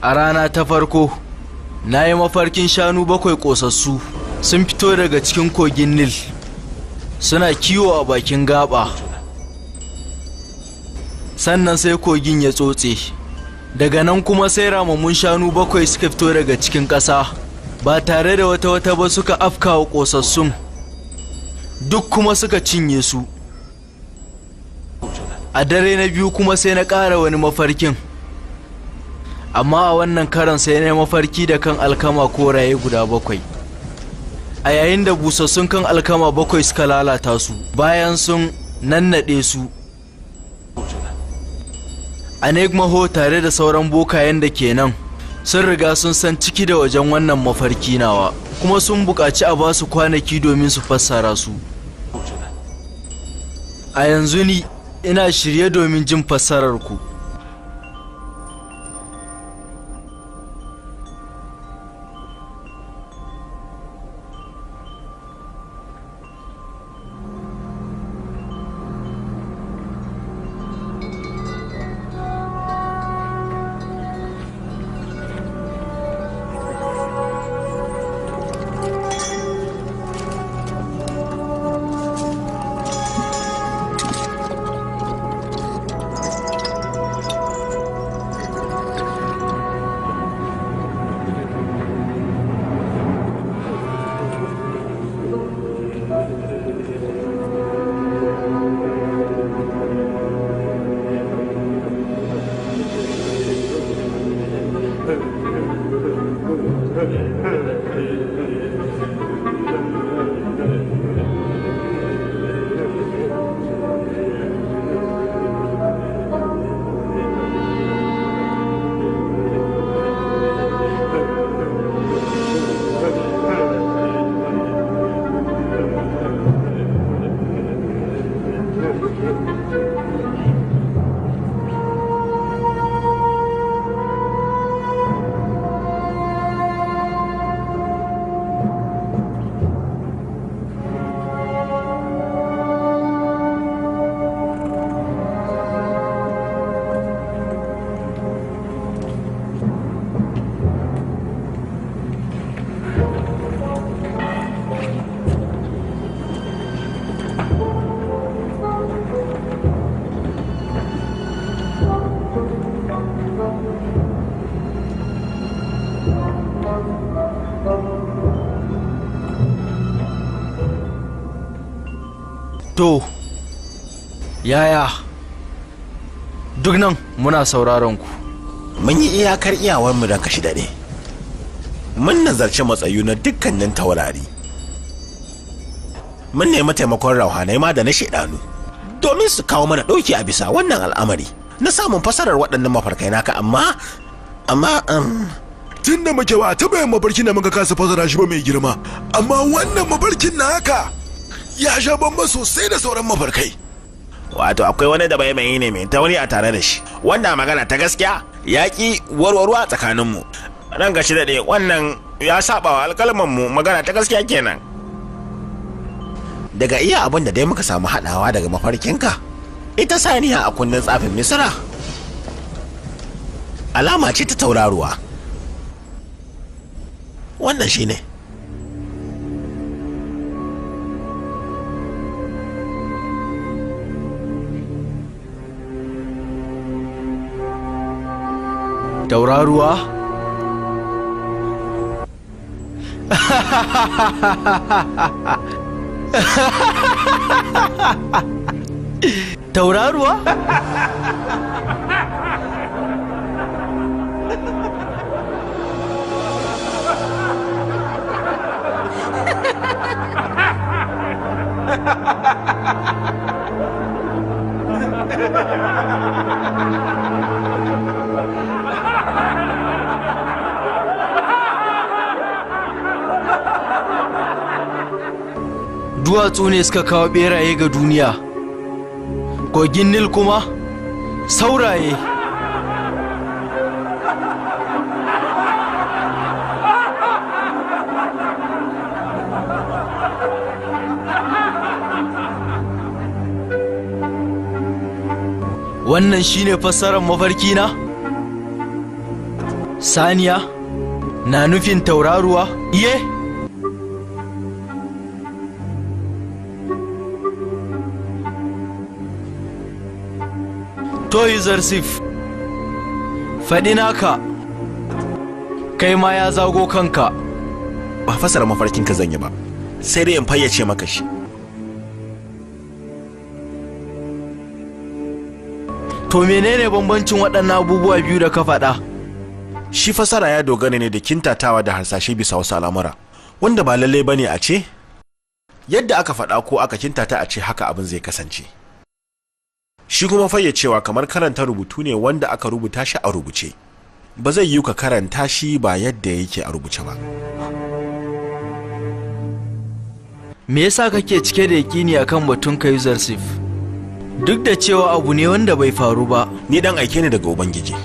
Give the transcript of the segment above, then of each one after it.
A rana ta farko, na yi mafarkin shanu 7 ƙosassu sun fito daga cikin kogin Nil, suna kiwo a bakin gaba. Sannan sai kogin ya tsotse. Daga nan kuma sai ramammun shanu 7 suka fito daga cikin ƙasa, ba tare da wata ba suka afka wa ƙosassun, duk kuma suka cinye su. A dare na biyu kuma sai na ƙara wani mafarkin, amma a wannan karon sai na mafarki da kan alkama koraye guda 7. A yayin da busassun kan alkama 7 suka lalata su bayan sun nannaɗe su. Anegmaho tare da sauran bokayen da ke nan sun riga sun san ciki da wajen wannan mafarki nawa, kuma sun buƙaci a ba su kwanaki domin su fassara su. A yanzu ni ina shirye domin jin fassarar ku. To, yaya, duk nan muna sauraron ku. Mun yi iyakar iyawarmu don kashi daɗe. Mun nazarci matsayu na dukkanin taurari. Mun nemi taimakon rauhanai ma da na shaidanu domin su kawo mana ɗauki a bisa wannan al'amari na samun fasarar waɗannan mafarkai naka, amma tun da muke ba taɓa yin mafarkin da muka kasa fasara shi ba mai girma, amma wannan mafarkin naka ya sha bamban sosai da sauran mafarkai. Wato akwai wani da bai ne mai tauri a tare da shi, wannan magana ta gaskiya ya ki warwarwa tsakaninmu. Ran gashi daɗe wannan ya saba wa alƙalmanmu, magana ta gaskiya kenan. Daga iya abin da dai muka samu haɗawa daga mafarkinka, ita saniya a kunnen tsafin Misira alama ce ta tauraruwa. Wannan shine. Tauraruwa? Tauraruwa? Duwatsu ne suka kawo beraye ga duniya, kogin Nil kuma sauraye. Wannan shine fassarar mafarki na? Saniya na nufin tauraruwa? Iye! To Yuzarsif, faɗi naka, kai ma ya zago kanka. Ba fasara mafarkinka zan yi ba, sai dai in fayyace maka shi. To menene bambancin waɗannan abubuwa biyu da ka faɗa? Shi fasara ya dogara ne da kintatawa da harsashe bisa wasu al'amura, wanda ba lallai ba ne a ce, yadda aka faɗa ko aka kintata a ce haka abin zai kasance. Shi kuma fayyacewa kamar karanta rubutu ne wanda aka rubuta shi a rubuce. Ba zai yiwu ka karanta shi ba yadda yake a rubuce ba. Me yasa kake cike da yaƙini akan batun ka Yuzarsif? Duk da cewa abu ne wanda bai faru ba. Ni dan aike ne daga Ubangiji.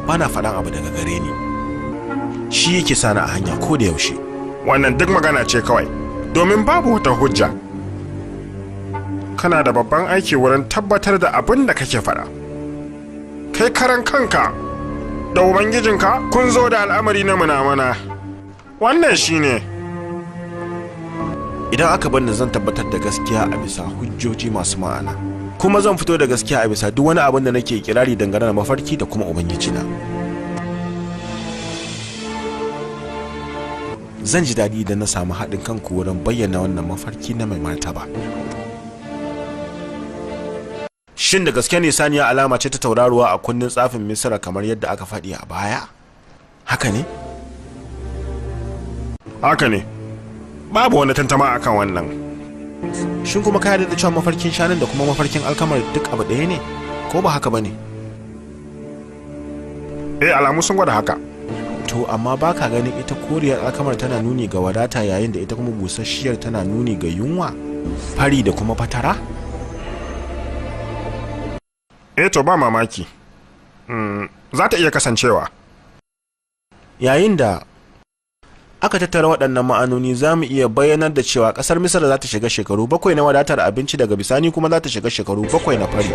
Bana faɗan abu daga gare ni. Shi yake sani a hanya ko da yaushe. Wannan duk magana ce kawai, domin babu wata hujja. Kana da babban aiki wurin tabbatar da abin da kake faɗa. Kai karan kanka da Ubangijinka kun zo da al'amari na munamuna. Wannan shine. Idan aka bar ni zan tabbatar da gaskiya a bisa hujjoji masu ma'ana. Kuma zan fito da gaskiya a bisa duk wani abin da nake kirari dangane da mafarki da kuma Ubangijina. Zan ji daɗi idan na samu haɗin kanku wurin bayyana wannan mafarki na mai martaba. Shin da gaske ne saniya alama ce ta tauraruwa a kundin tsafin Misira kamar yadda aka faɗi a baya? Haka ne? Haka ne. Babu wani tantama akan wannan. Shin kuma ka yarda da cewa mafarkin shanun da kuma mafarkin alkamar duk abu ɗaya ne? Ko ba haka ba ne? Eh, alamu sun gwada haka. To amma ba ka ganin ita koriyar alkamar tana nuni ga wadata yayin da ita kuma busasshiyar tana nuni ga yunwa, fari da kuma fatara? Eh to ba mamaki. Za ta iya kasancewa. Yayin da aka tattara waɗannan ma'anoni za mu iya bayyanar da cewa ƙasar Misar za ta shiga shekaru 7 na wadatar abinci, daga bisani kuma za ta shiga shekaru 7 na fari.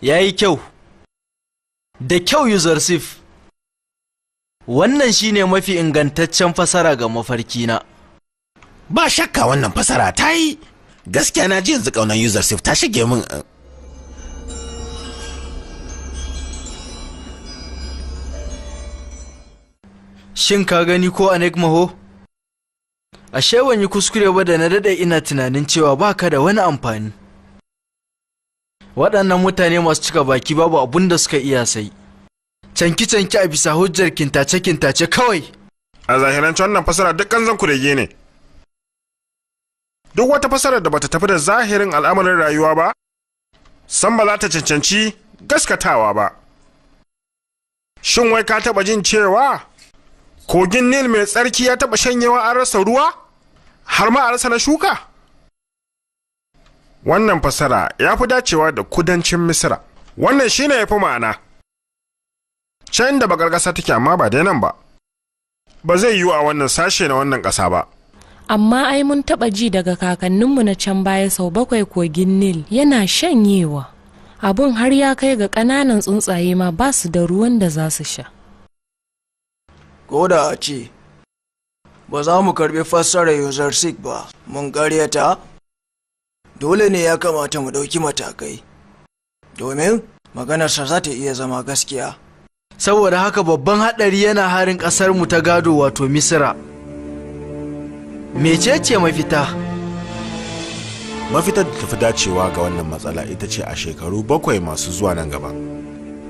Ya yi kyau, da kyau Yuzarsif. Wannan shine mafi ingantaccen fasara ga mafarkina. Ba shakka wannan fasara ta yi. Gaskiya na ji yanzu ƙaunar Yuzarsif ta shige min. Shin ka gani ko Anekmaho? Ashe ban yi kuskure ba da na daɗe ina tunanin cewa baka da wani amfani. Waɗannan mutane masu cika baki babu abun da suka iya sai. Canki-canki a bisa hujjar kintace-kintace kawai. A zahirance wannan fasara duk kanzon kurege ne. Duk wata fasarar da bata tafi da zahirin al'amarin rayuwa ba, san ba za ta cancanci gaskatawa ba. Shin wai ka taɓa jin cewa kogin Nil mai tsarki ya taɓa shanyewa an rasa ruwa, har ma a rasa na shuka? Wannan fasara ya fi dacewa da kudancin Misira. Wannan shine ya fi ma'ana. Can da bakar ƙasa take amma ba dai nan ba. Ba zai yiwu a wannan sashe na wannan ƙasa ba. Amma ai mun taɓa ji daga kakanninmu na can baya sau 7 kogin Nil yana shanyewa. Abun har ya kai ga ƙananan tsuntsaye ma ba su da ruwan da za su sha. Ko da a ce, ba za mu karɓi fassarar Yuzarsif ba, mun ƙaryata? Dole ne ya kamata mu ɗauki matakai, domin maganarsa za ta iya zama gaskiya. Saboda haka babban haɗari yana harin ƙasarmu ta gado wato Misira. Mecece mafita? Mafitar da tafi dacewa ga wannan matsala ita ce a shekaru 7 masu zuwa nan gaba.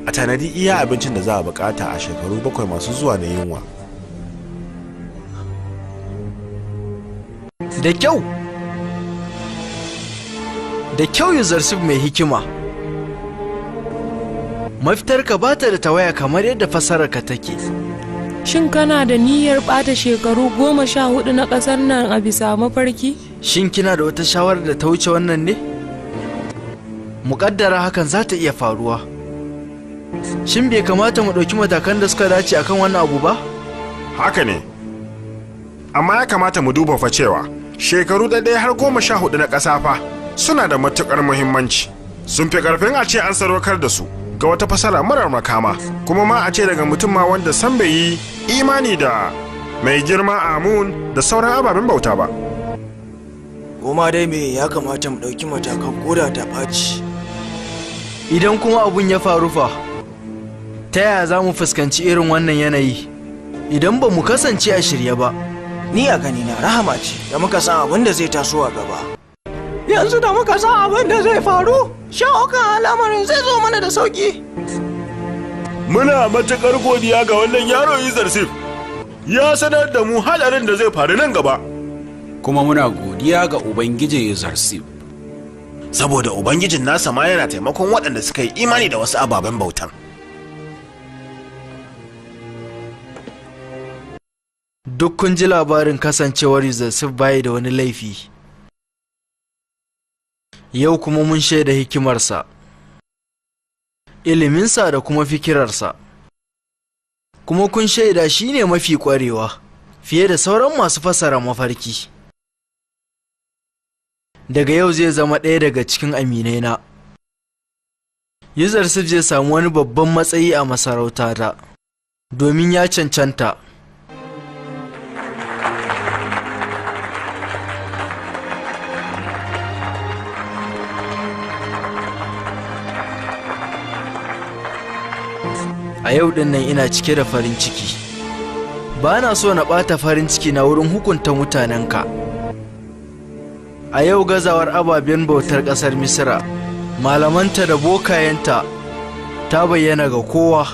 A tanadi iya abincin da za a bukata a shekaru 7 masu zuwa na yunwa. Da kyau! Da kyau Yuzarsif mai hikima. Mafitarka ba ta da tawaya kamar yadda fasararka take. Shin kana da niyyar ɓata shekaru 14 na ƙasar nan a bisa mafarki? Shin kina da wata shawarar da ta wuce wannan ne? Muƙaddara hakan za ta iya faruwa. Shin bai kamata mu ɗauki matakan da suka dace akan wannan abu ba? Haka ne. Amma ya kamata mu duba fa cewa shekaru 1 har 14 na ƙasa fa suna da matuƙar muhimmanci. Sun fi ƙarfin a ce an sadaukar da su ga wata fasara marar makama, kuma ma a ce daga mutum ma wanda san bai yi imani da mai girma Amun da sauran ababen bauta ba. Goma dai me ya kamata mu ɗauki matakan koda ta ɓaci. Idan kuma abun ya faru fa, ta yaya za mu fuskanci irin wannan yanayi idan ba mu kasance a shirye ba? Ni a ganina rahama ce da muka san abin da zai taso a gaba. Yanzu da muka san abin da zai faru, shawo kan al'amarin zai zo mana da sauki. Muna matuƙar godiya ga wannan yaro Yuzarsif. Ya sanar da mu hadarin da zai faru nan gaba. Kuma muna godiya ga Ubangijin Yuzarsif. Saboda Ubangijin nasa ma yana taimakon waɗanda suka yi imani da wasu ababen bautan. Duk kun ji labarin kasancewar Yuzarsif bayi da wani laifi. Yau kuma mun shaida hikimarsa, iliminsa da kuma fikirarsa. Kuma kun shaida shi ne mafi ƙwarewa fiye da sauran masu fasara mafarki. Daga yau zai zama ɗaya daga cikin aminaina. Yuzarsif zai samu wani babban matsayi a masarautata, domin ya cancanta. A yau ɗin nan ina cike da farin ciki. Ba na so na ɓata farin ciki na wurin hukunta mutanenka. A yau gazawar ababen bautar ƙasar Misira, malamanta da bokayenta ta bayyana ga kowa,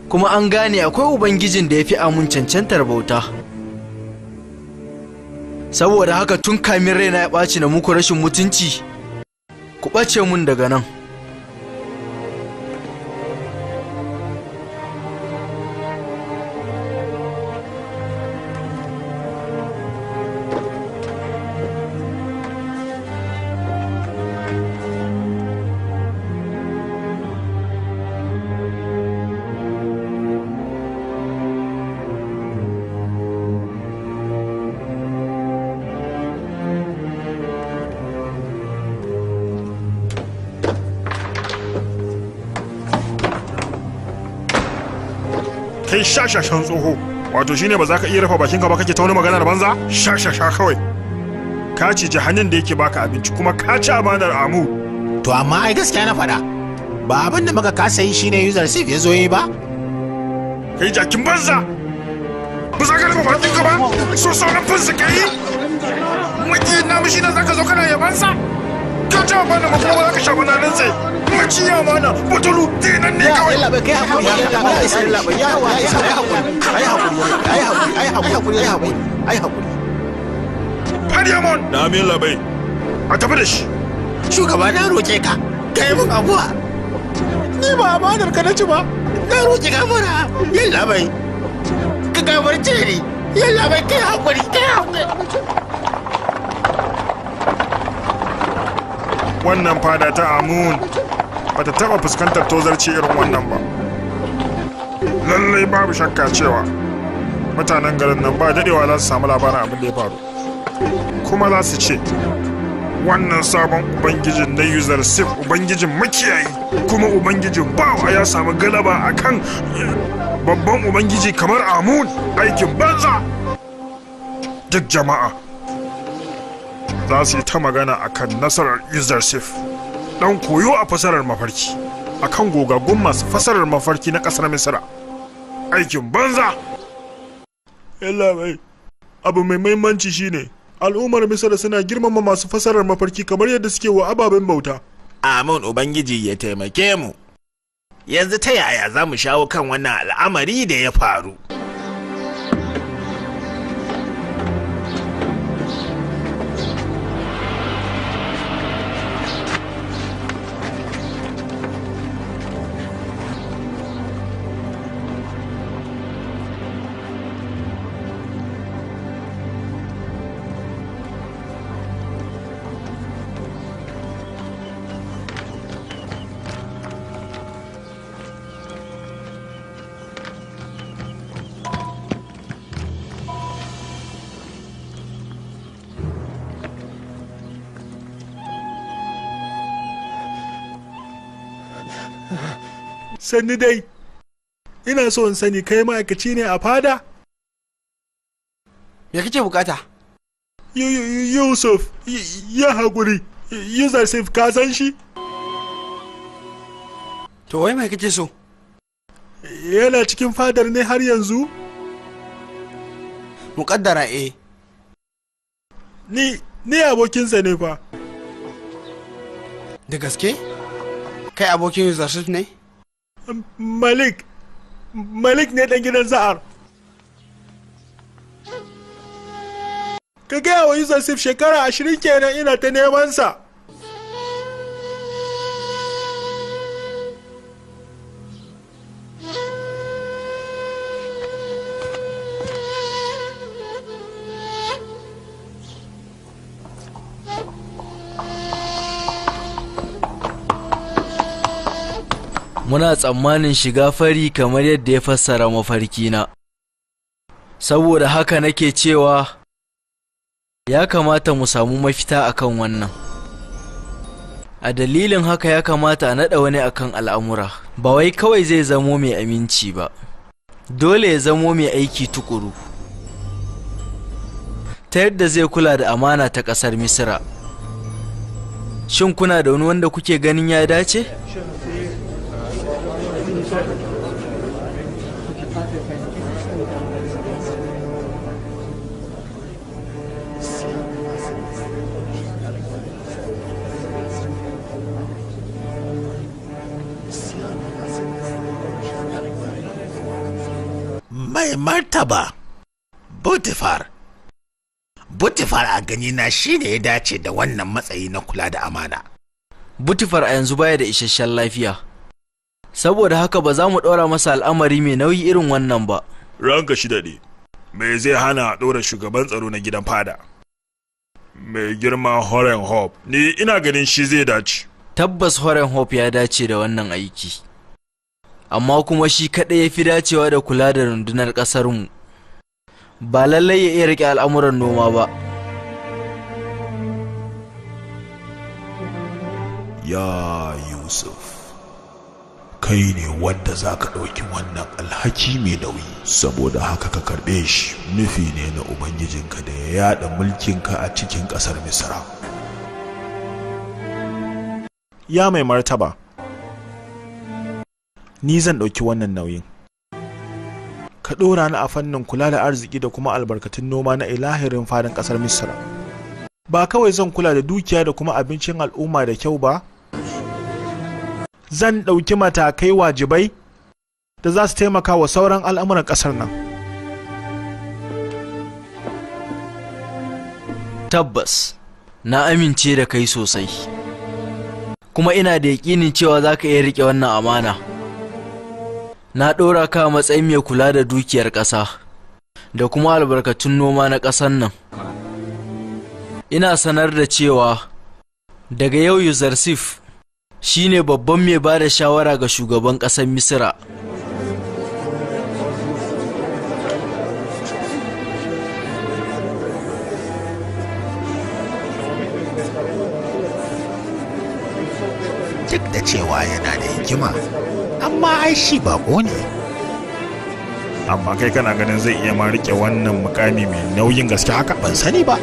kuma an gane akwai Ubangijin da ya fi amun cancantar bauta. Saboda haka tun kamin raina ya ɓaci na muku rashin mutunci, ku ɓace mun daga nan. Kai shashashan tsoho, wato shine ba za ka iya rufe bakinka ba kake ta wani maganar banza? Shashasha kawai. Ka ciji hannun da yake baka abinci kuma ka ci amanar Amu. To amma ai gaskiya na faɗa. Ba abin da muka kasa yi shine Yuzarsif ya zo yi ba? Kai jakin banza! Ba za ka rufe bakinka ba? So sauran fansa ka yi? Maki na mishi na za ka zo kana yabansa? Ka ci amana ma kuma ba za ka sha mana nan sai. Maci amana, butulu, dinan ne kawai. Yalla bai kai hakuri, yalla bai ya hakuri, ai hakuri, ai hakuri, ai hakuri, ai hakuri, ai hakuri. Fadiyamon! Na amin labai. A tafi da shi. Shugaba na roke ka, kai mun abuwa. Ni ba amanar ka na ci ba. Na roke gafara. Yalla bai. Ka gafarce ni. Yalla bai kai hakuri, kai hakuri. Wannan fada ta Amun bata taba fuskantar tozarci irin wannan ba. Lallai babu shakka cewa mutanen garin nan ba dadewa za su samu labarin abin da ya faru. Kuma za su ce wannan sabon ubangijin na Yuzarsif ubangijin makiyayi kuma ubangijin bawa ya samu galaba akan babban ubangiji kamar Amun, aikin banza. Duk jama'a za su yi ta magana akan nasarar Yuzarsif, dan koyo a fasarar mafarki, akan gogaggun masu fasarar mafarki na kasar Misira. Aikin banza. Yalla bai, abu mai muhimmanci shine al'ummar Misira suna girmama masu fasarar mafarki kamar yadda suke wa ababen bauta. Amin, Ubangiji ya taimake mu. Yanzu ta yaya za mu shawo kan wannan al'amari da ya faru? Sannu dai, ina so in sani kai ma'aikaci ne a fada? Me kake bukata? Yusuf, ya haƙuri, Yusuf ka san shi? To wai mai kake so? Yana cikin fadar ne har yanzu? Muƙaddara eh. Ni abokinsa ne fa. Da gaske? Kai abokin Yusuf ne? Malik, Malik ne ɗan gidan Za'ar. Ka gaya wa Yusuf shekara 20 kenan ina ta neman sa. Muna tsammanin shiga fari kamar yadda ya fassara mafarkina. Saboda haka nake cewa ya kamata mu samu mafita akan wannan. A dalilin haka ya kamata a naɗa wani akan al'amura, ba wai kawai zai zamo mai aminci ba, dole ya zamo mai aiki tukuru, ta yadda zai kula da amana ta ƙasar Misira. Shin kuna da wani wanda kuke ganin ya dace? Mai martaba, Butifar. Butifar a ganina shi ne ya dace da wannan matsayi na kula da amana. Butifar a yanzu baya da isasshen lafiya. Saboda haka ba za mu ɗora masa al'amari mai nauyi irin wannan ba. Ranka shi daɗe, me zai hana a ɗora shugaban tsaro na gidan fada? Mai girma Horen Hope, ni ina ganin shi zai dace. Tabbas Horen Hope ya dace da wannan aiki. Amma kuma shi kaɗai ya fi dacewa da kula da rundunar ƙasarmu. Ba lallai ya iya riƙe al'amuran noma ba. Ya Yusuf, kai ne wanda za ka ɗauki wannan alhaki mai nauyi, saboda haka ka karɓe shi. Nufi ne na Ubangijinka da ya yaɗa mulkinka a cikin ƙasar Misra. Ya mai martaba, ni zan ɗauki wannan nauyin. Ka ɗora ni a fannin kula da arziki da kuma albarkatun noma na ilahirin fadin ƙasar Misra. Ba kawai zan kula da dukiya da kuma abincin al'umma da kyau ba, zan ɗauki matakai wajibai da za su taimaka wa sauran al'amuran ƙasar nan. Tabbas, na amince da kai sosai. Kuma ina da yaƙinin cewa za ka iya riƙe wannan amana. Na ɗora ka a matsayin mai kula da dukiyar ƙasa da kuma albarkatun noma na ƙasar nan. Ina sanar da cewa daga yau Yuzarsif shi ne babban mai ba da shawara ga shugaban ƙasar Misira. Duk da cewa yana da hikima, amma ai shi bako ne. Amma kai kana ganin zai iya ma rike wannan mukami mai nauyin gaske haka? Ban sani ba.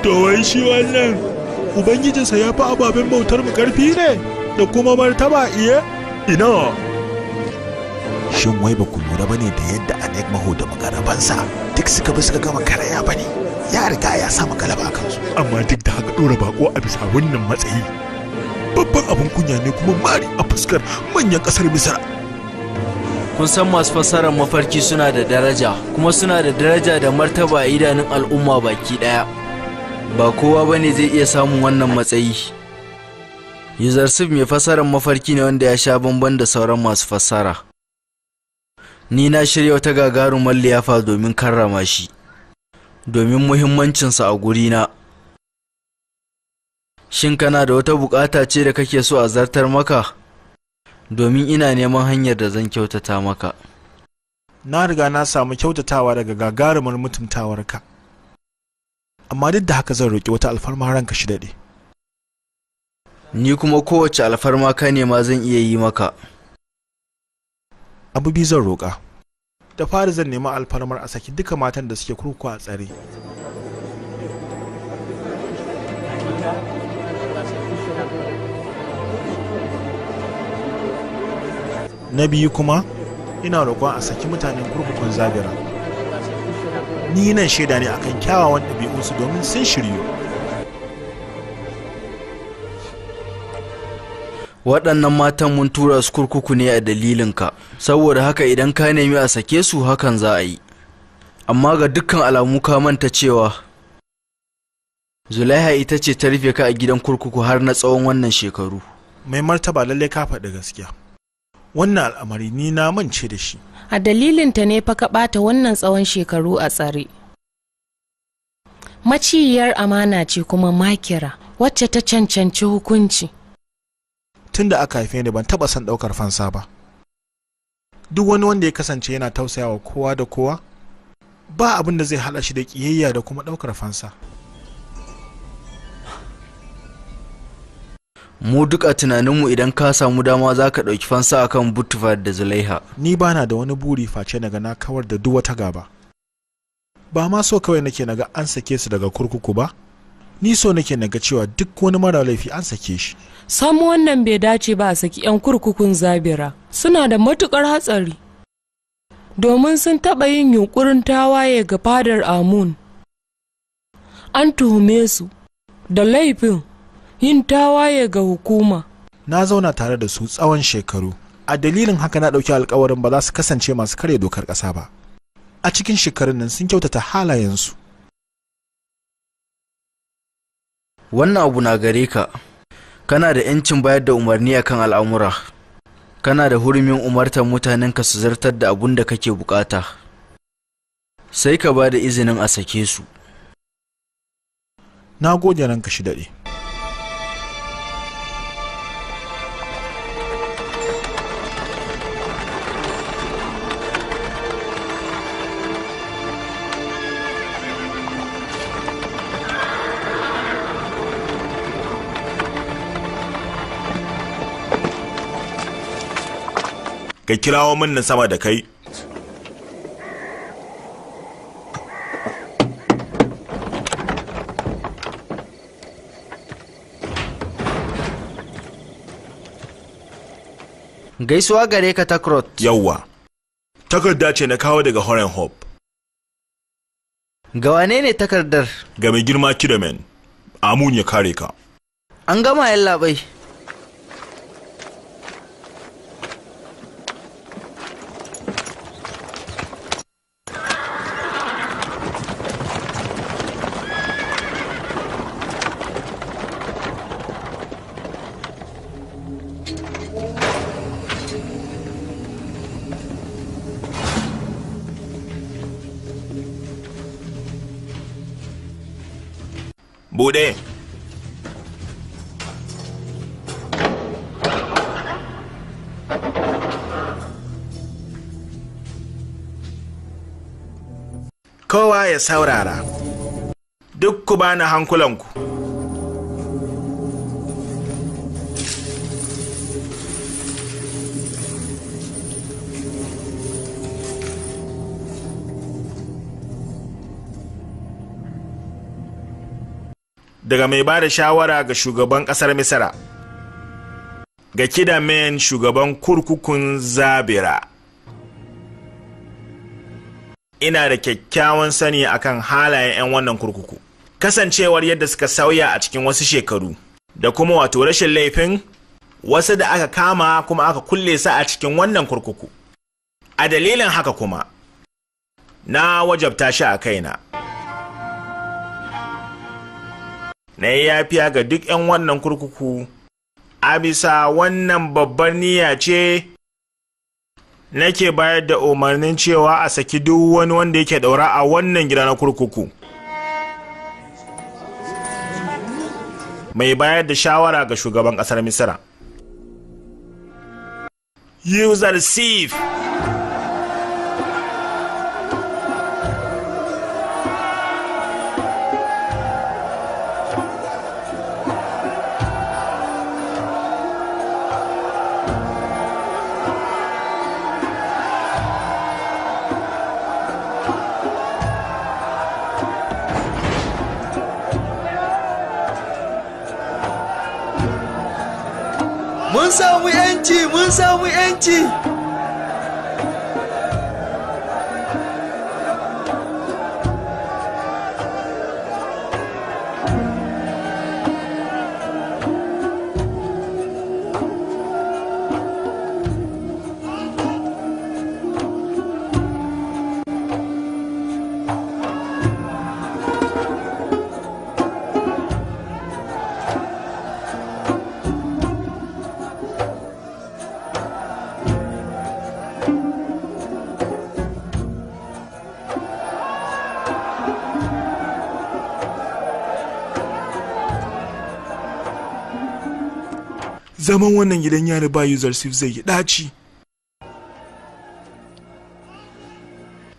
To wai shi wannan Ubangijinsa ya fi ababen bautar mu ƙarfi ne da kuma martaba iye? Ina. Shin wai ba ku lura bane da yadda Anegmaho da magarabansa duk suka bi suka gama karaya bane? Ya riga ya samu galaba a kansu. Amma duk da haka ɗora bako a bisa wannan matsayi babban abin kunya ne kuma mari a fuskar manyan ƙasar Misra. Kun san masu fassarar mafarki suna da daraja, kuma suna da daraja da martaba a idanun al'umma baki ɗaya. Ba kowa ba ne zai iya samun wannan matsayi. Yuzarsif mai fassarar mafarki ne wanda ya sha bamban da sauran masu fassara. Ni na shirya wata gagarumar liyafa domin karrama shi, domin muhimmancinsa a gurina. Shin kana da wata bukata ce da kake so a zartar maka? Domin ina neman hanyar da zan kyautata maka. Na riga na samu kyautatawa daga gagarumar mutuntawarka. Amma duk da haka zan roƙi wata alfarma ranka shi daɗe. Ni kuma kowace alfarma ka nema zan iya yi maka. Abu biyu zan roƙa. Da fari zan nemi alfarmar a saki duka matan da suke kurkuku a tsare. Na biyu kuma, ina roƙon a saki mutanen kurkukun Zabira. Ni nan shaida ne akan kyawawan ɗabi'unsu domin sun shiryu. Waɗannan matan mun tura su kurkuku ne a dalilinka, saboda haka idan ka nemi a sake su hakan za a yi. Amma ga dukkan alamu ka manta cewa Zulaiha ita ce ta rufe ka a gidan kurkuku har na tsawon wannan shekaru. Mai martaba, lallai ka faɗi gaskiya. Wannan al'amari ni na mance da shi. A dalilinta ne fa ka ɓata wannan tsawon shekaru a tsare. Maciyar amana ce kuma makira wacce ta cancanci hukunci. Tun da aka haife ni ban taɓa son ɗaukar fansa ba. Duk wani wanda ya kasance yana tausayawa kowa da kowa, ba abin da zai haɗa shi da ƙiyayya da kuma ɗaukar fansa. Mu duk a tunaninmu idan ka samu dama za ka ɗauki fansa akan Butufa da Zulaiha. Ni bana da wani buri face naga na kawar da duk wata gaba. Ba ma so kawai nake naga an sake su daga kurkuku ba, ni so nake naga cewa duk wani mara laifi an sake shi. Sam wannan bai dace ba a saki 'yan kurkukun Zabira. Suna da matukar hatsari. Domin sun taɓa yin yunkurin tawaye ga fadar Amun. An tuhume su da laifin yin tawaye ga hukuma. Na zauna tare da su tsawon shekaru. A dalilin haka na ɗauki alkawarin ba za su kasance masu karya dokar ƙasa ba. A cikin shekarun nan sun kyautata halayensu. Wannan abu na gare ka. Kana da 'yancin bayar da umarni akan al'amura. Kana da hurumin umartar mutanenka su zartar da abun da kake bukata. Sai ka ba da izinin a sake su. Na gode, ranka shi daɗe. Ka kirawo min na sama da kai. Gaisuwa gare ka, Takrot. Yawwa, takarda ce na kawo daga Horen Hope. Ga wane ne takardar? Ga mai girma Kidamen. Amun ya kare ka. An gama, yallaɓai. Bude. Kowa ya saurara. Duk ku bani hankulanku. Daga mai ba da shawara ga shugaban kasar Misira, ga Kidamen, shugaban kurkukun Zabira. Ina da kyakkyawan sani akan halayen 'yan wannan kurkuku, kasancewar yadda suka sauya a cikin wasu shekaru, da kuma wato rashin laifin wasu da aka kama kuma aka kulle su a cikin wannan kurkuku. A dalilin haka kuma, na wajabta shi a kaina, na yi yafiya ga duk 'yan wannan kurkuku. A bisa wannan babbar niyya ce nake bayar da umarnin cewa a saki duk wani wanda yake daura a wannan gida na kurkuku. Mai bayar da shawara ga shugaban kasar Misira, User Sif. Mun samu yanci, mun samu yanci. Zaman wannan gidan yari ba Yuzarsif zai yi ɗaci.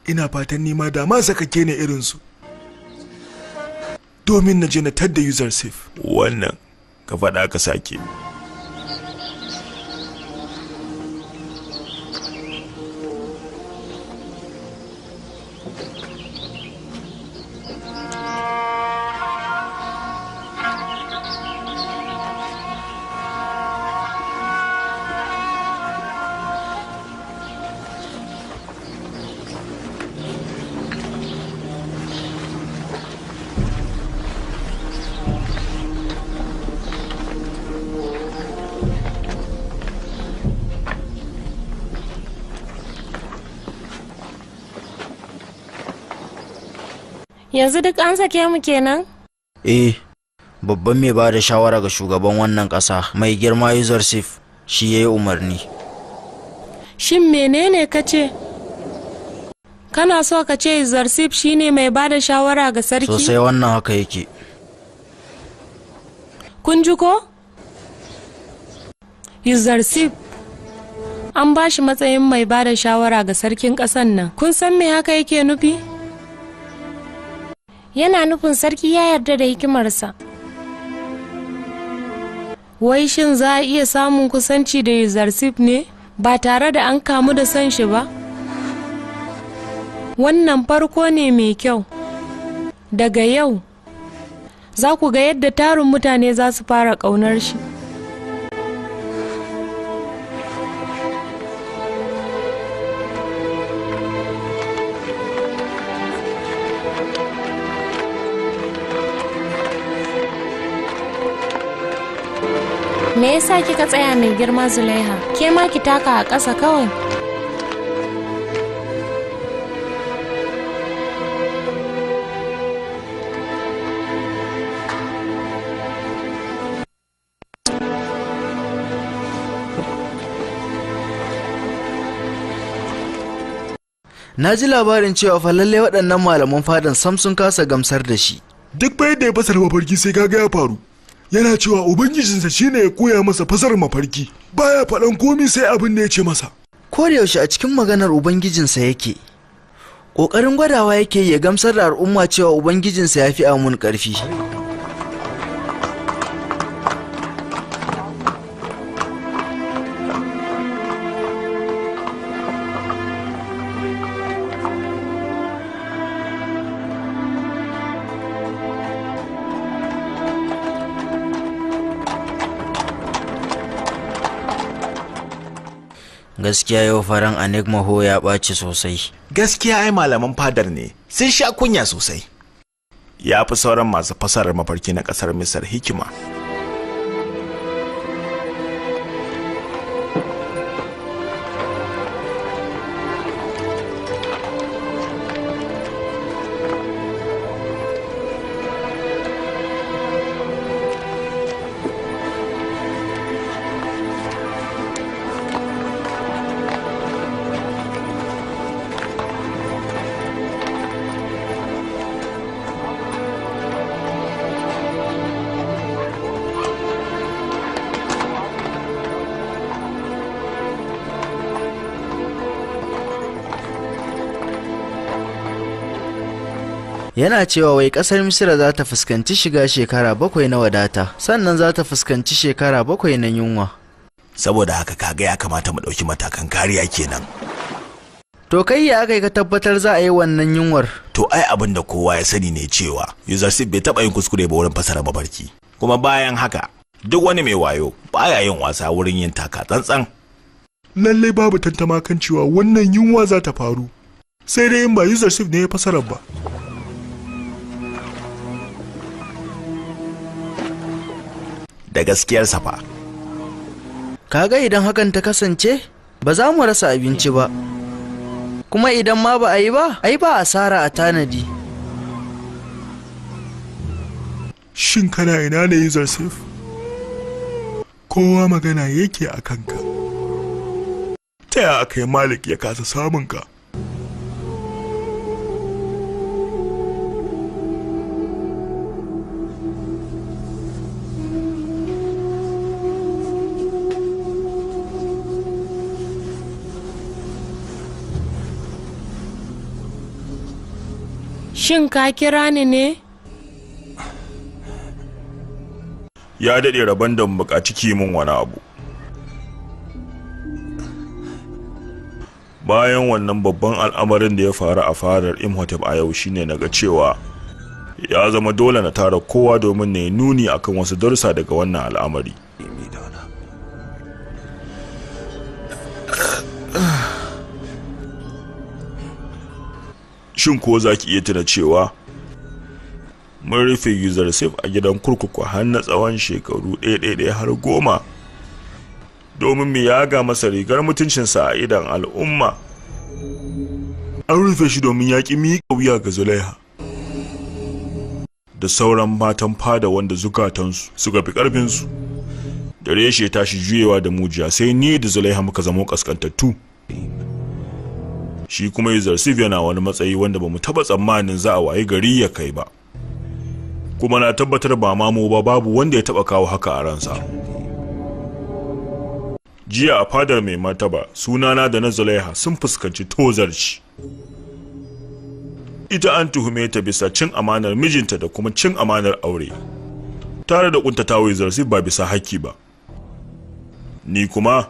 Ina fatan nima da ma sakake ne irinsu. Domin na je na tadda Yuzarsif. Wannan ka faɗa ka sake. Yanzu duk an sake mu kenan? Eh, babban mai ba da shawara ga shugaban wannan ƙasa mai girma Yuzarsif shi ya yi umarni. Shin menene ka ce? Kana so ka ce Yuzarsif shine mai ba da shawara ga sarki? Sosai, wannan haka yake. Kun ji ko? Yuzarsif an ba shi matsayin mai ba da shawara ga sarkin ƙasan nan. Kun san me haka yake nufi? Yana nufin sarki ya yarda da hikimarsa. Wai shin za a iya samun kusanci da Yuzarsif ne ba tare da an kamu da son shi ba? Wannan farko ne mai kyau. Daga yau, za ku ga yadda tarin mutane za su fara ƙaunar shi. Me yasa kika tsaya, mai girma Zulaiha? Ke ma ki taka a ƙasa kawai. Na ji labarin cewa fa lallai waɗannan malaman fadan sam sun kasa gamsar da shi. Duk bayan da ya fasara mafarki sai kaga ya faru. Yana cewa Ubangijinsa shine ya koya masa fasarar mafarki. Baya faɗan komi sai abin da ya ce masa. Ko da yaushe a cikin maganar Ubangijinsa yake. Ƙoƙarin gwadawa yake ya gamsar da al'umma cewa Ubangijinsa ya fi Amun ƙarfi. Gaskiya yau faran Anigmaho ya ɓaci sosai. Gaskiya ai malaman fadar ne sun sha kunya sosai. Ya fi sauran masu fasarar mafarki na ƙasar Misar hikima. Yana cewa wai kasar Misira za ta fuskanci shiga shekara 7 na wadata, sannan za ta fuskanci shekara 7 na yunwa. Saboda haka kaga ya kamata mu ɗauki matakan kariya kenan. To kai ya aka yi ka tabbatar za a yi wannan yunwar? To ai abin da kowa ya sani ne cewa Yuzarsif bai taɓa yin kuskure ba wurin fasara mafarki. Kuma bayan haka Duk wani mai wayo baya yin wasa wurin yin taka tsantsan. Lallai babu tantama kan cewa wannan yunwa za ta faru, sai dai in ba Yuzarsif ne ya fasarar ba. Da gaskiyarsa fa. Kaga idan hakan ta kasance, ba za mu rasa abinci ba. Kuma idan ma ba a yi ba, ai ba asara a tanadi. Shin kana ina ne, Yuzarsif? Kowa magana yake a kanka. Ta yaya aka yi Malik ya kasa samun ka? Shin ka kira ni ne? Ya daɗe rabon da buƙaci kimin wani abu. Bayan wannan babban al'amarin da ya faru a fadar Imhotep a yau, shine naga cewa ya zama dole na tara kowa domin na yi nuni akan wasu darussa daga wannan al'amari. Shin ko za ki iya tuna cewa mun rufe Yuzarsif a gidan kurkuku har na tsawon shekaru ɗaya har 10 domin mu yaga masa rigar mutuncinsa a idon al'umma? An rufe shi domin ya ƙi miƙa wuya ga Zulaiha da sauran matan fada wanda zukatansu suka fi ƙarfinsu. Da reshe tashi juyewa da mujiya, sai ni da Zulaiha muka zamo ƙasƙantattu. Shi kuma Yuzarsif yana wani matsayi wanda bamu taba tsammanin za a wayi gari ya kai ba, kuma na tabbatar ba ma mu ba, babu wanda ya taba kawo haka a ransa. Jiya a fadar mai martaba, sunana da na Zulaiha sun fuskanci tozarci. Ita an tuhume ta bisa cin amanar mijinta da kuma cin amanar aure, tare da kuntatawa Yuzarsif ba bisa haƙƙi ba. Ni kuma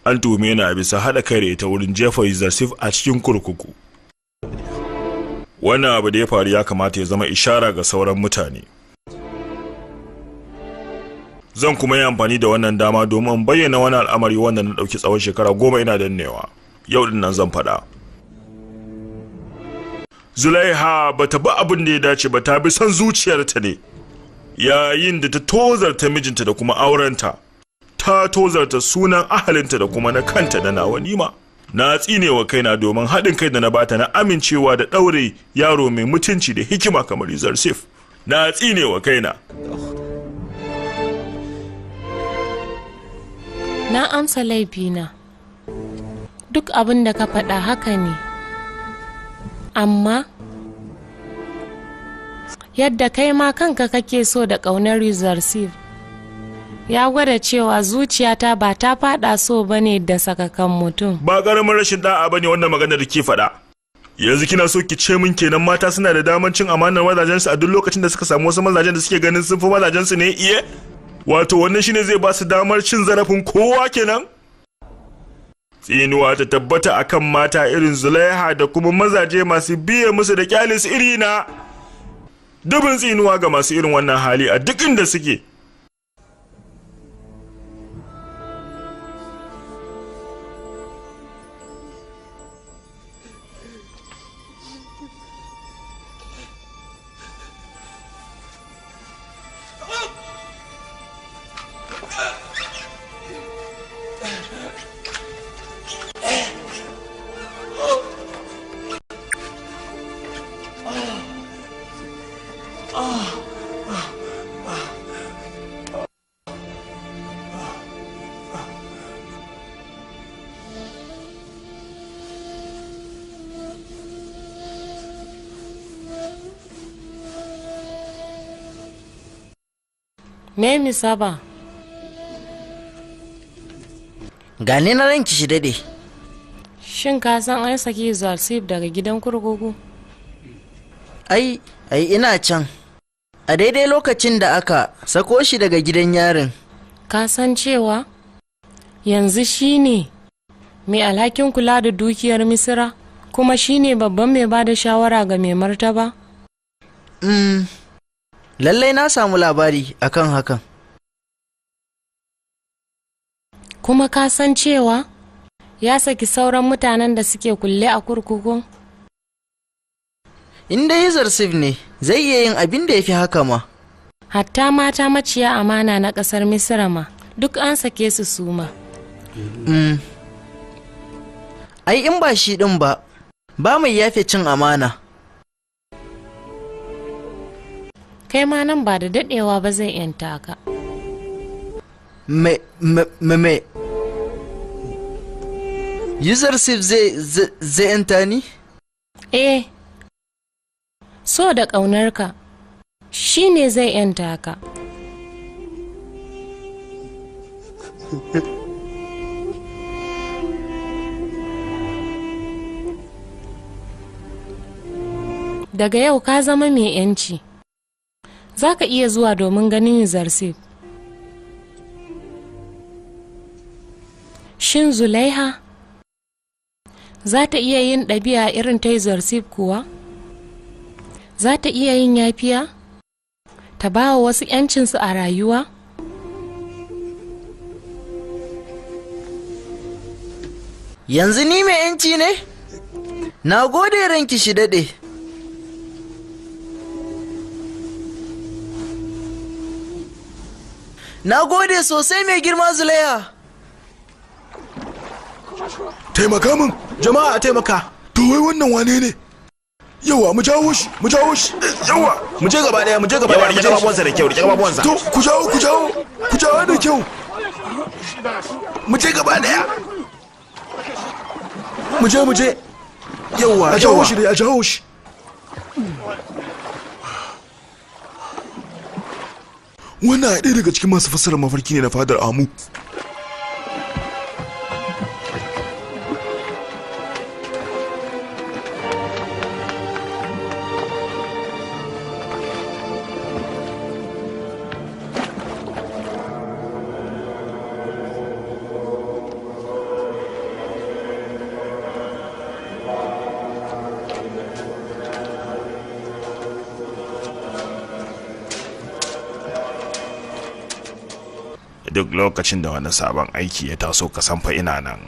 an tuhume ni a bisa haɗa kai da ita wurin jefa Yuzarsif a cikin kurkuku. Wannan abu da ya faru ya kamata ya zama ishara ga sauran mutane. Zan kuma yi amfani da wannan dama domin bayyana wani al'amari wanda na ɗauki tsawon shekara 10 ina dannewa. Yau din nan zan faɗa. Zulaiha ba ta bi abin da ya dace ba, ta bi son zuciyarta ne yayin da ta tozarta mijinta da kuma aurenta. Ta tozarta sunan ahalinta da kuma na kanta da nawa nima. Na tsinewa kaina domin haɗin kai da na bata na amincewa da ɗaure yaro mai mutunci da hikima kamar Yuzarsif. Na tsinewa kaina. Na amsa laifina. Duk abin da ka faɗa haka ne. Amma yadda kai ma kanka kake so da ƙaunar Yuzarsif ya gwada cewa zuciyata ba ta fada so bane da sakakan mutum. Ba ƙaramin rashin da'a bane wannan maganar da ke faɗa. Yanzu kina so ki ce min kenan mata suna da daman cin amanar mazajensu a duk lokacin da suka samu wasu mazajen da suke ganin sun fi mazajensu ne iye? Wato wannan shine zai ba su damar cin zarafin kowa kenan? Tsinuwa ta tabbata akan mata irin Zulaiha da kuma mazaje masu biye musu da kyalis iri na. Dubin tsinuwa ga masu irin wannan hali a duk inda suke. Me misaba? Gane na ranki shi dade. Shin ka san an saki Zarsif daga gidan kurkuku? Ai, ai ina can. A daidai lokacin da aka sako shi daga gidan yarin. Ka san cewa yanzu shine mai alhakin kula da dukiyar Misira kuma shine babban mai bada shawara ga mai martaba? Lallai na samu labari akan hakan. Kuma ka san cewa ya saki sauran mutanen da suke kulle a kurkukun? In dai Yuzarsif ne, zai iya yin abin da ya fi haka ma. Hatta mata maciya amana na ƙasar Misira ma, duk an sake su suma. Ai in ba shi ɗin ba, ba mai yafe cin amana. Kai ma nan ba da daɗewa ba zai ‘yanta ka. Me, me, me, me. Yuzarsif zai ‘yanta ni? Eh, so da ƙaunarka shi ne zai ‘yanta ka. Daga yau ka zama mai ‘yanci. Za ka iya zuwa domin ganin Yuzarsif. Shin Zulaiha za ta iya yin ɗabi'a irin ta Yuzarsif kuwa? Za ta iya yin yafiya? Ta ba wa wasu ‘yancinsu a rayuwa? Yanzu ni mai ‘yanci ne? Na gode ranki shi daɗe. Na gode sosai mai girma Zulaiha. Taimaka min, jama'a a taimaka. To wai wannan wane ne? Yawa, mu jawo shi, mu jawo shi. Yawa, mu je gaba daya, mu je gaba daya. Rike gababuwansa da kyau, rike gababuwansa. To, ku jawo, ku jawo, ku jawo da kyau. Mu je gaba daya. Mu je, mu je. Yawa, a jawo shi dai, a jawo shi. Wannan ɗaya daga cikin masu fassarar mafarki ne na fadar Amu. Duk lokacin da wani sabon aiki ya taso ka san fa ina nan.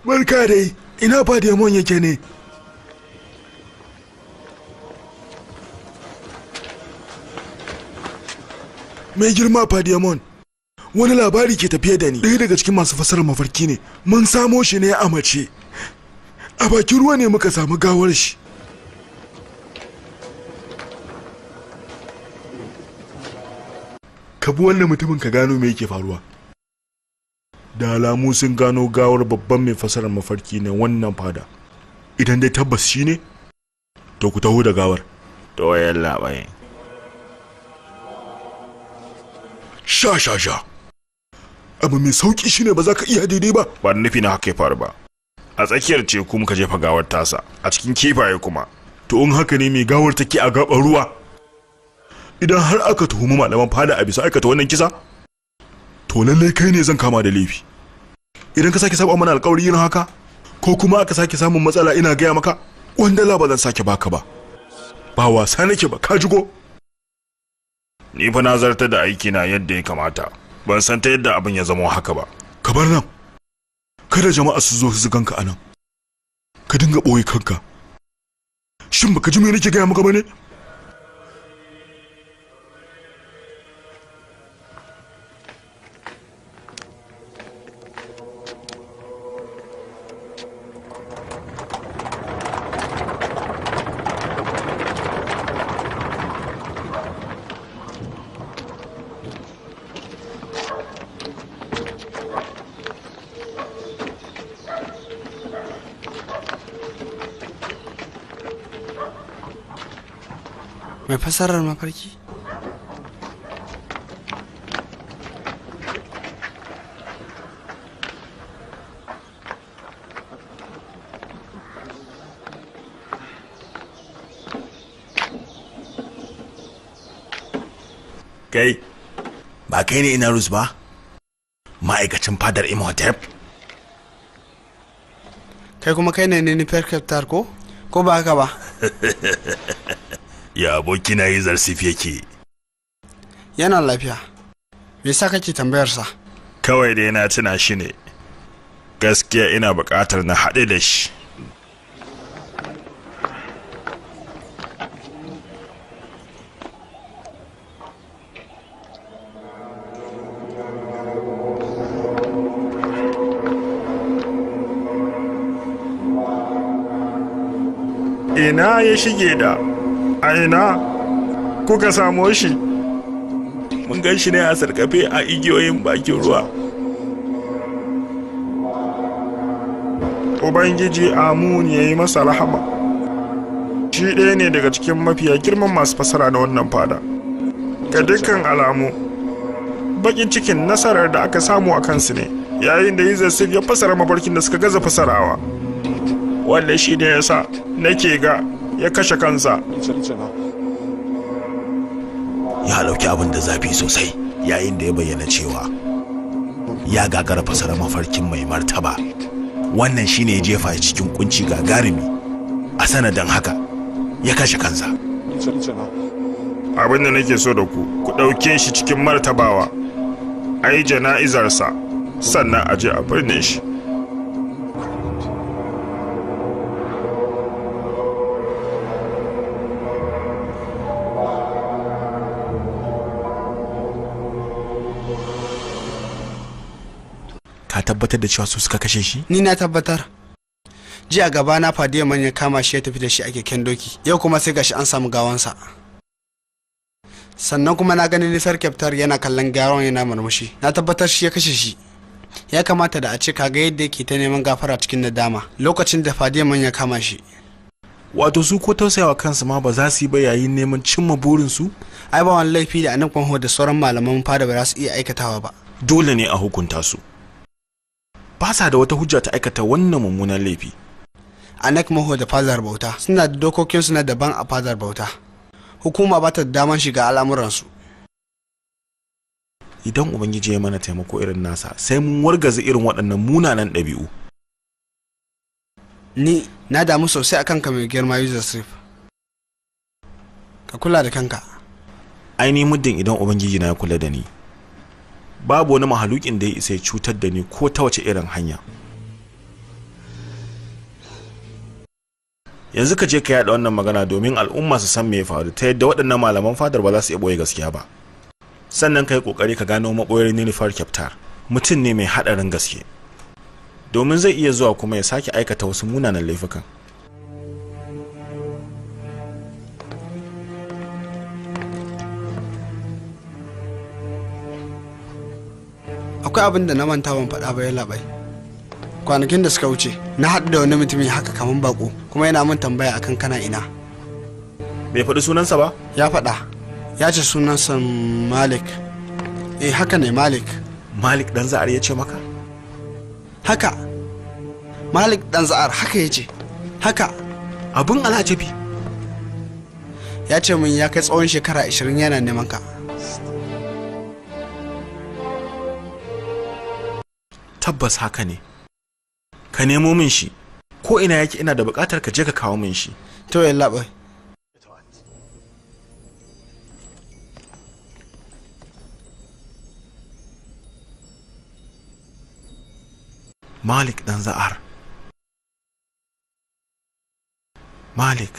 Barka dai, ina Fadiyamon yake ne? Mai girma Fadiyamon, wani labari ke tafiye da ni. Ɗaya daga cikin masu fasarar mafarki ne. Mun samo shi ne a mace. A bakin ruwa ne muka samu gawar shi. Ka bi wannan mutumin ka gano me yake faruwa. Da alamu sun gano gawar babban mai fasarar mafarki na wannan fada. Idan dai tabbas shi ne, to ku taho da gawar. To yallaɓai. Sha sha sha. Abu mai sauki shine ba za ka iya daidai ba. Ba nufi na haka ya faru ba. A tsakiyar teku muka jefa gawar tasa, a cikin kifaye kuma. To in haka ne mai gawar take a gaɓar ruwa. Idan har aka tuhumi malaman fada a bisa aikata wannan kisa, to lallai kai ne zan kama da laifi. Idan ka sake saba mana alƙawari yin haka, ko kuma aka sake samun matsala ina gaya maka, wandala ba zan sake baka ba. Ba wasa nake ba, ka jigo. Ni fa na zartar da aiki na yadda ya kamata. Ban san ta yadda abin ya zama haka ba. Ka bar nan. Kada jama'a su zo su ganka anan. Ka dinga ɓoye kanka. Shin baka ji me nake gaya maka ba ne? Mai fasarar mafarki? Kai, ba kai ne Inarus ba? Ma'aikacin fadar Imhotep? Kai kuma kai ne Ninifer Keftar ko? Ko ba haka ba? Ya abokina Yuzarsif yake? Yana lafiya. Me yasa kake tambayar sa? Kawai dai na tuna shi ne. Gaskiya ina buƙatar na haɗu da shi. Ina ya shige da? A ina kuka samo shi? Mun gan shi ne a sarkafe a igiyoyin bakin ruwa. Ubangiji Amun ya yi masa rahama. Shi ɗaya ne daga cikin mafiya girman masu fasara na wannan fada. Ga dukkan alamu, baƙin cikin nasarar da aka samu a kansu ne, yayin da Yusuf ya fasara mafarkin da suka gaza fasarawa. Wanda shi ne ya sa nake ga ya kashe kansa. Ya ɗauki abin da zafi sosai yayin da ya bayyana cewa ya gagara fasara mafarkin mai martaba. Wannan shine ya jefa cikin kunci gagarumi. A sanadin haka ya kashe kansa. Abin da nake so da ku, ku ɗauke shi cikin martabawa, a yi jana'izarsa, sannan a je a birne shi. Ka tabbatar da cewa su suka kashe shi? Ni na tabbatar. Jiya gaba na Fadiya man ya kama shi ya tafi da shi a keken doki. Yau kuma sai gashi an samu gawansa. Sannan kuma na gani Nisar Kyaftar yana kallon gawan yana murmushi. Na tabbatar shi ya kashe shi. Ya kamata da a ce kaga yadda yake ta neman gafara cikin nadama lokacin da Fadiya man ya kama shi. Wato su ko tausayawa kansu ma ba za su yi ba yayin neman cimma burinsu? Ai ba wani laifi da Anan Kwanho da sauran malaman fada ba za su iya aikatawa ba. Dole ne a hukunta su. Ba sa da wata hujja ta aikata wannan mummunan laifi. Anak Maho da fadar bauta suna da dokokinsu na daban a fadar bauta. Hukuma ba ta da daman shiga al'amuransu. Idan Ubangiji ya mana taimako irin nasa, sai mun wargaza irin waɗannan munanan ɗabi'u. Ni na damu sosai akan ka mai girma Yusuf. Ka kula da kanka. Ai ni muddin idan Ubangiji na ya kula da ni, babu wani mahalukin da ya isa ya cutar da ni ko ta wace irin hanya. Yanzu ka je ka yada wannan magana domin al'umma su san me ya faru, ta yadda waɗannan malaman fadar ba za su iya ɓoye gaskiya ba. Sannan ka yi ƙoƙari ka gano maɓoyar Nilufar Kyaftar. Mutum ne mai haɗarin gaske, domin zai iya zuwa kuma ya sake aikata wasu munanan laifukan. Akwai abin da na manta ban faɗa ba ya labai. Kwanakin da suka wuce na haɗu da wani mutumin haka kaman bako, kuma yana min tambaya akan kana ina. Bai faɗi sunansa ba? Ya faɗa. Ya ce sunansa Malik. Eh haka ne, Malik. Malik ɗan Za'ar ya ce maka? Haka. Malik ɗan Za'ar haka ya ce. Haka. Abin alajabi. Ya ce min ya kai tsawon shekara 20 yana neman ka. Tabbas haka ne. Ka nemo min shi. Ko ina yake ina da buƙatar ka je ka kawo min shi. To ya labai. Malik ɗan Za'ar. Malik.